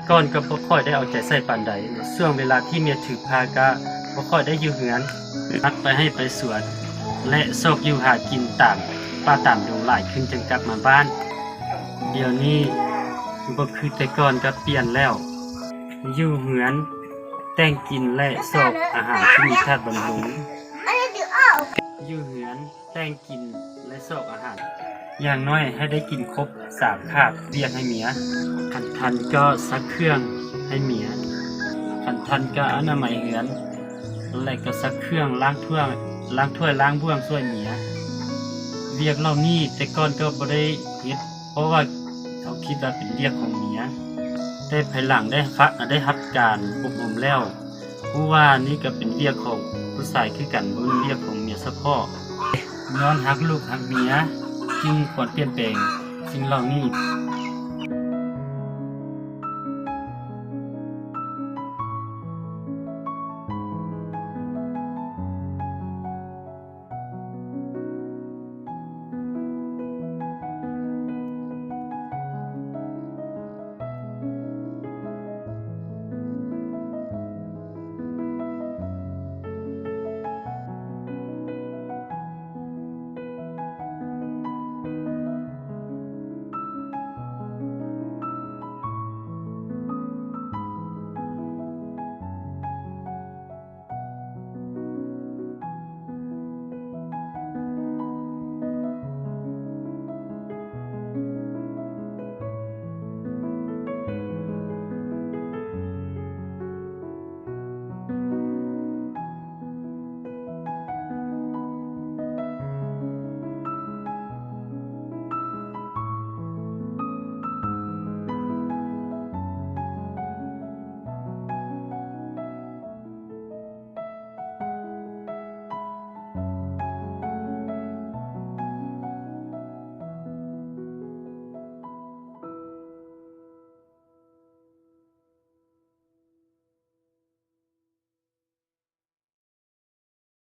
ກ່ອນກໍບໍ່ຄ່ອຍໄດ້ເອົາໃຈໃສ່ປານໃດ. ຊ່ວງເວລາທີ່ເມຍຖືພາກໍບໍ່ຄ່ອຍໄດ້ຢູ່ເຮືອນ, ມັກໄປໄຮ່ໄປສວນ ແລະ ຊອກຢູ່ຫາກິນຕາມປ່າຕາມດົງຫຼາຍຂຶ້ນຈຶ່ງກັບມາບ້ານ. ດຽວນີ້ບໍ່ຄືແຕ່ກ່ອນ, ກໍປ່ຽນແລ້ວ. ຢູ່ເຮືອນແຕ່ງກິນ ແລະ ຊອກອາຫານທີ່ມີທາດບຳລຸງ. ຢູ່ເຮືອນແຕ່ງກິນ ແລະ ຊອກອາຫານ. ຢ່າງໜ້ອຍໃຫ້ໄດ້ກິນຄົບສາມຂາດ, ວຽກໃຫ້ເມຍ. ຄັນທັນກໍຊັກເຄື່ອງໃຫ້ເມຍ. ຄັນທັນກໍອະນາໄມເຮືອນ ແລະ ກໍຊັກເຄື່ອງ, ລ້າງຖ້ວຍ, ລ້າງຖ້ວຍລ້າງບ່ວງຊ່ວຍເມຍ. ວຽກເຫຼົ່ານີ້ແຕ່ກ່ອນກໍບໍ່ໄດ້ເຮັດ, ເພາະວ່າເຮົາຄິດວ່າເປັນວຽກຂອງເມຍ. ແຕ່ພາຍຫຼັງໄດ້ຮັບ, ໄດ້ຮັບການອົບຮົມແລ້ວ, ຮູ້ວ່ານີ້ກໍເປັນວຽກຂອງຜູ້ຊາຍຄືກັນ, ບໍ່ແມ່ນວຽກຂອງເມຍສະເພາະ. ຍ້ອນຮັກລູກຮັກເມຍ, ຈຶ່ງຄວນປ່ຽນແປງສິ່ງເຫຼົ່ານີ້.